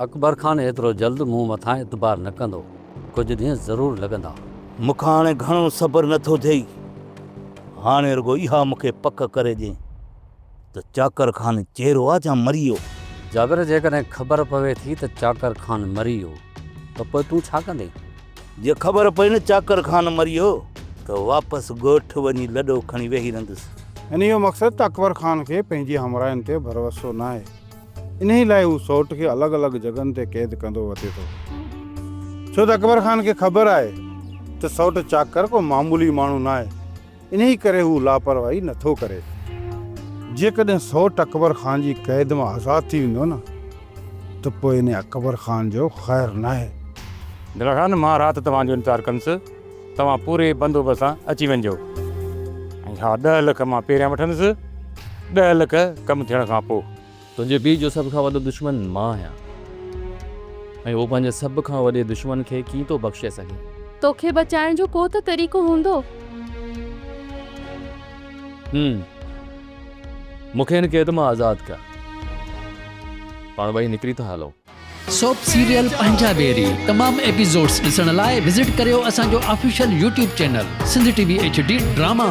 اڪبر خان ايترو جلد مون مٿان اعتبار نه ڪندو. ڪجهه ڏينهن ضرور لڳندا. مون کان هاڻي گهڻو صبر نه ٿو ٿئي. هاڻي رڳو اها مون کي پڪ ڪري ڏي ته چاڪر خان جيئرو آ يا مري ويو. جابر جيڪڏهن خبر پوي ٿي ته چاڪر خان مري ويو ته پوء تون ڇا ڪندين؟ جي خبر پئي نه چاڪر خان مري ويو ته واپس ڳوٺ وڃي لڏو کڻي ويهي رهندس. انهيء جو مقصد ته اڪبر خان کي پنهنجي همراهن تي ڀروسو ناهي. انهيء لاء هو سئوٽ کي الڳ الڳ جڳهن تي قيد ڪندو وتي ٿو. ڇو ته اڪبر خان کي خبر آهي ته سئوٽ چاڪر ڪو معمولي ماڻهو ناهي. انهيء ڪري هو لاپرواهي نه ٿو ڪري. جيڪڏهن سئوٽ اڪبر خان جي قيد مان آزاد ٿي ويندو نه ته پوء انهيء اڪبر خان جو خير ناهي. دلا خان، مان رات توهان جو انتظار ڪندس. توهان پوري بندوبست سان اچي وڃجو. ۽ ها ڏهه لک مان پهريان وٺندس، ڏهه لک ڪم ٿيڻ کان پوء. تنهنجي پيء جو سڀ کان وڏو دشمن مان آهيان ۽ هو پنهنجي سڀ کان وڏي دشمن کي ڪيئن ٿو بخشي سگهي؟ توکي بچائڻ جو ڪو ته طريقو هوندو. هم. مون کي هن قيد مان آزاد ڪر. پاڻ ٻئي نڪري ٿا هلون. سوپ سيريل پنهنجا ويري تمام ايپيسوڊس ڏسڻ لاء وزٽ ڪريو اسان جو official YouTube channel Sindh T V H D drama.